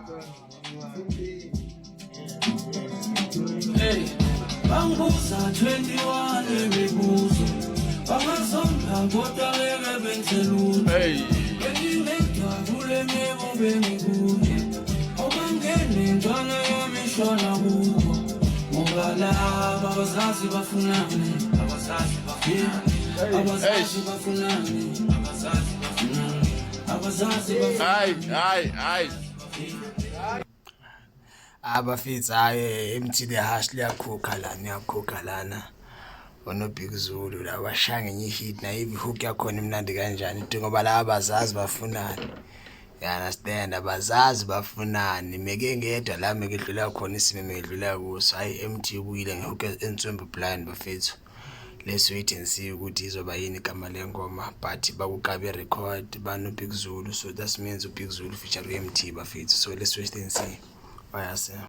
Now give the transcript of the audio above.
Hey, bangibuza 21 imibuzo, bangazonda kodwa ngeke benze lutho. Hey. Bengingedwa kule meko bengikuye, obangene intwana yami ishona kubo, ngoba laba abazazi bafunani, abazazi bafunani, abazazi bafunani, abazazi bafunani, abazazi bafunani. Hayi, hayi, hayi. Abafethu, hhayi, Emtee The Harsh liyakhokha lana, iyakhokha lana. Ono-Big Zulu la bashaya ngenye i-hit nayo, i-hook yakhona imnandi kanjani into, ngoba laba abazazi bafunani. You understand? Abazazi bafunani. Meke ngedwa la mekedlula khona isimo mekedlula kuso. Hhayi, Emtee ubuyile nge-hook enswembu blind, bafethu. Let's wait and see ukuthi izoba yini igama lengoma, but bakukabe record bano Big Zulu, so that means uBig Zulu feature u-Emtee, bafethu. So let's wait and see. Bayase.